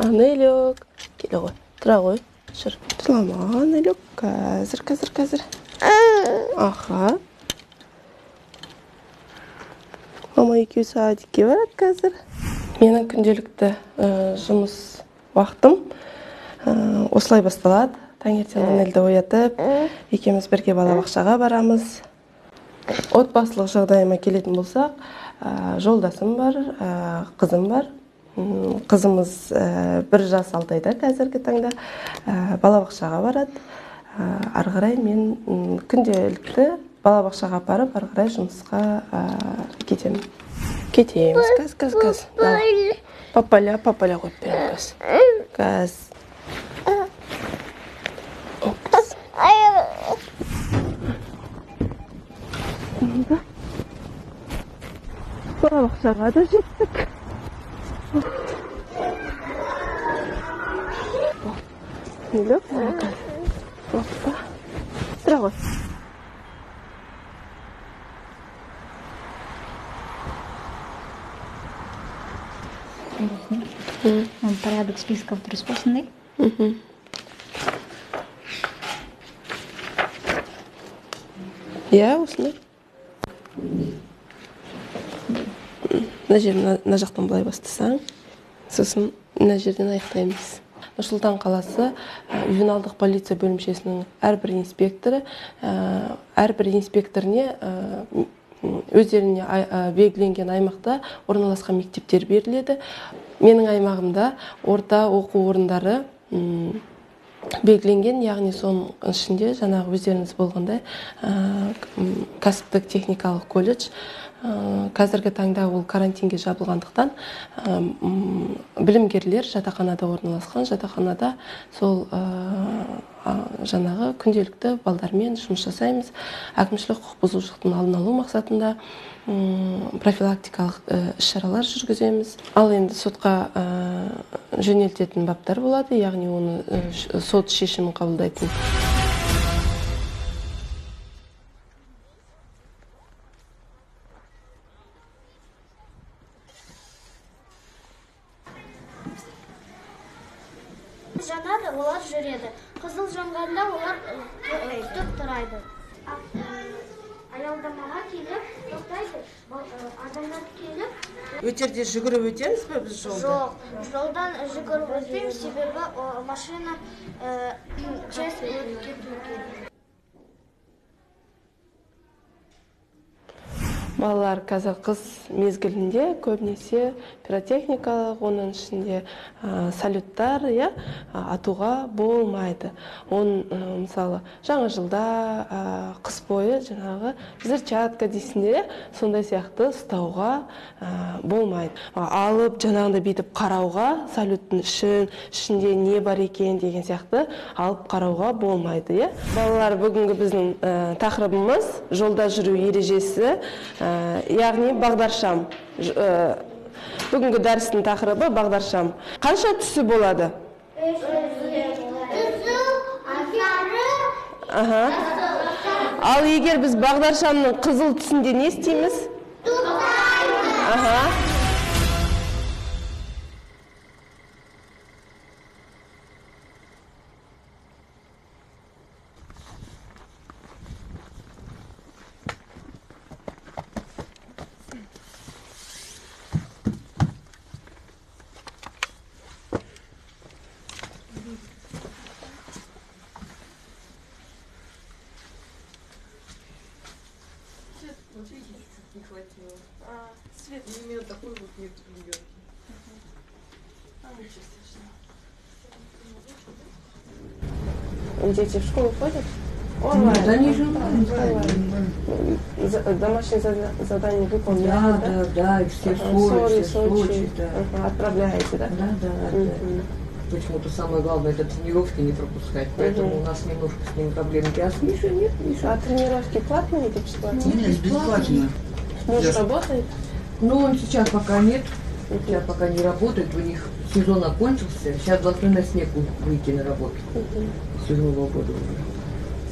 Анелек, келе ғой, тұра ғой, жүр. Жылама, Анелек, қазір, қазір, қазір. Аха. Мама екеуі садикке барады қазір. Менің күнделікті жұмыс уақытым осылай басталады. Таңертең Анельді оятып, екеуміз бірге балабақшаға барамыз. Отбасылық жағдайыма келетін болсақ, жолдасым бар, қызым бар. Қызымыз 1 жас 6 айда қазіргі таңда, балабақшаға барады. Ары қарай мен күнделікті балабақшаға апарып, ары қарай жұмысқа кетемін. Кетеміз. Қазір, қазір, қазір. Папаля, папаля қойып беремін қазір. Қазір. Балабақшаға да жеттік. Нелік, опа. Тұра ғой. Порядок списков дұрыс болсын, да? Иә, осындай. Мына жер, мына жақтан былай бастасаң, сосын мына жерден аяқтаймыз. Нұр-Сұлтан қаласы ювеналдық полиция бөлімшесінің әрбір инспекторы, әрбір инспекторіне өздеріне белгіленген аймақта орналасқан мектептер беріледі. Менің аймағымда орта оқу орындары белгіленген, яғни соның ішінде жаңағы өздеріңіз болғандай кәсіптік техникалық колледж. Қазіргі таңда ол карантинге жабылғандықтан білімгерлер жатақханада орналасқан, жатақханада сол жаңағы күнделікті балдармен жұмыс жасаймыз. Әкімшілік құқық бұзушылықтың алдын алу мақсатында профилактикалық іс-шаралар жүргіземіз. Ал енді сотқа жөнелтетін баптар болады, яғни оны сот шешімін қабылдайтын. Жанады, олар жүреді. Қызыл жанғанда олар күтіп тұрады. Аялдамаға келіп, тоқтайды. Адамдар келіп. Өтерде жүгіріп өтеміз бе біз жолда? Жоқ, жолдан жүгіріп өтпейміз, себебі машина тез өтіп кетуі керек. Балалар қазір қыс мезгілінде көбінесе пиротехникалық, оның ішінде салюттар, атуға болмайды. Оның, мысалы, жаңа жылда қыс бойы жаңағы взрывчатка дейсіңдер, сондай сияқты ұстауға болмайды. Алып жаңағындай бүйтіп қарауға, салюттың ішінде не бар екен деген сияқты алып қарауға болмайды. Балалар, бүгінгі біздің тақырыбымыз жолда жүру ережесі, яғни бағдаршам. Бүгінгі дәрістің тақырыбы бағдаршам. Қанша түсі болады? Ал егер біз бағдаршамның қызыл түсінде не істейміз? Тоқтаймыз. Не хватило. Свет не имел такой вот нет в Нью-Йорке. Ничего страшного. Дети в школу ходят? Онлайн. Да, они же онлайн. Домашние задания выполняют, да? Да, да, все в Сочи, да. Отправляете, да? Да, да, да. Почему-то самое главное — это тренировки не пропускать, поэтому у нас немножко с ним проблемки. А с Мишей нет, Миша. А тренировки платные или бесплатные? Нет, бесплатно. Муж работает? Ну, он сейчас пока нет, сейчас пока не работает, у них сезон окончился, сейчас должны на снег выйти на работу. С Нового года уже.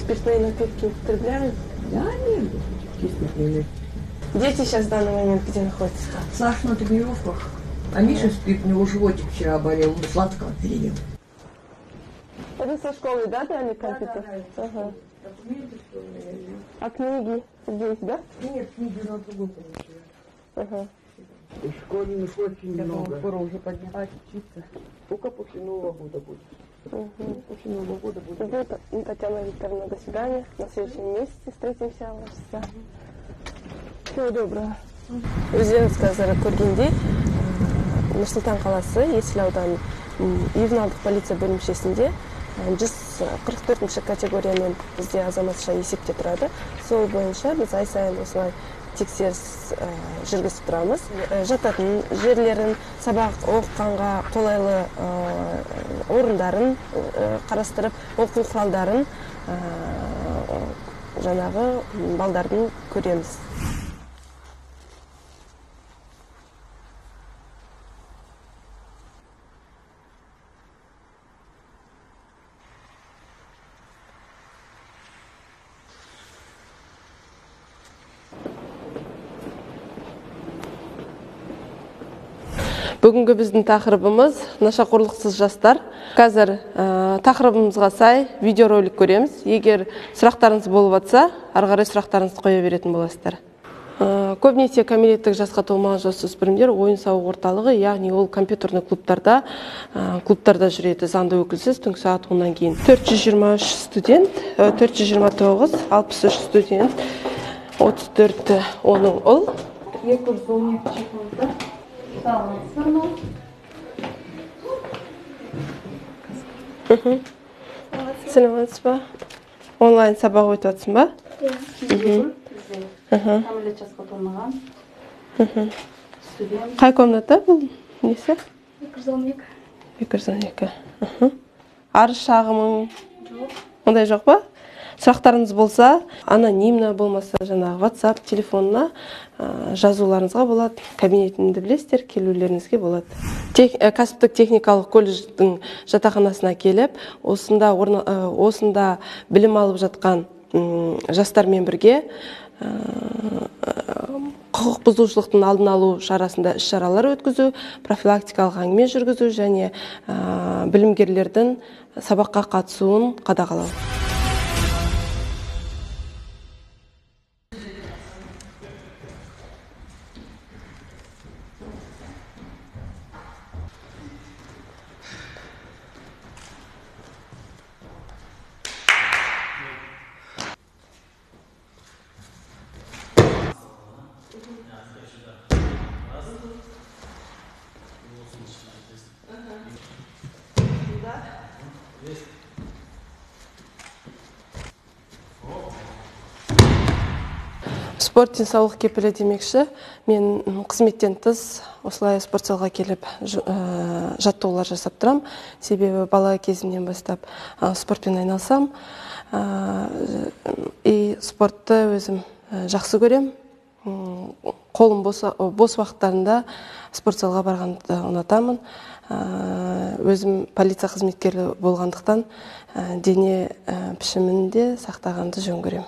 Спиртные напитки употребляют? Да, нет, какие спиртные напитки. Дети сейчас в данный момент где находятся? Саша на тренировках. А Миша спит, у него животик вчера болел, он сладкого переел. Это со школы, да, дали компьютер? Да. Ага. Документы, что у меня есть. А книги здесь, да? Нет, книги на другой получила. Ага. И школьных очень Я думаю, много. скоро уже поднялась учиться. Только после Нового года будет. Угу. После Нового года будет. Ну, Татьяна Викторовна, до свидания. На следующем месяце встретимся. Всего доброго. Өздеріңіз қазір көргендей, Нұр-Сұлтан қаласы Есіл ауданы ювеналдық полиция бөлімшесінде 144-ші категориямен бізде азаматша есепте тұрады. Сол бойынша біз ай сайын осылай тексеріс жүргізіп тұрамыз. Жататын жерлерін, сабақ оқығанға қолайлы орындарын қарастырып, оқу құралдарын жаңағы балдардың көреміз. Бүгінгі біздің тақырыбымыз нашақорлықсыз жастар. Қазір тақырыбымызға сай видеоролик көреміз. Егер сұрақтарыңыз болып атса, ары қарай сұрақтарыңызды қоя беретін боласыздар. Көбінесе кәмелеттік жасқа толмаған жасөспірімдер ойын-сауық орталығы, яғни ол компьютерный клубтарда жүреді заңды өкілсіз түнгі сағат 10-нан кейін. 423 студент, 429, 63 студент, 34 оның ұл. 212 Сәлеметсіз ба? Онлайн сабақ өтіп жатсың ба? Кәмелет жасқа толмаған студент. Қай комната бұл? Несі? 212. 212. Арыз шағымың? Жоқ. Ондай жоқ па? Сұрақтарыңыз болса, анонимно болмаса жаңағы WhatsApp телефонына жазуларыңызға болады. Кабинетімді білесіздер, келулеріңізге болады. Кәсіптік техникалық колледждің жатақханасына келіп, осында білім алып жатқан жастармен бірге құқық бұзушылықтың алдын алу шарасында іс-шаралар өткізу, профилактикалық әңгіме жүргізу және білімгерлердің сабаққа қатысуын қадағалау. Спорт денсаулық кепілі демекші, мен қызметтен тыс осылай спорт залға келіп жаттығулар жасап тұрам. Себебі бала кезімнен бастап спортпен айналсам, и спортты өзім жақсы көрем. Қолым бос уақыттарында спорт залға барғанды ұнатамын. Өзім полиция қызметкері болғандықтан дене пішімін де сақтағанды жөн көрем.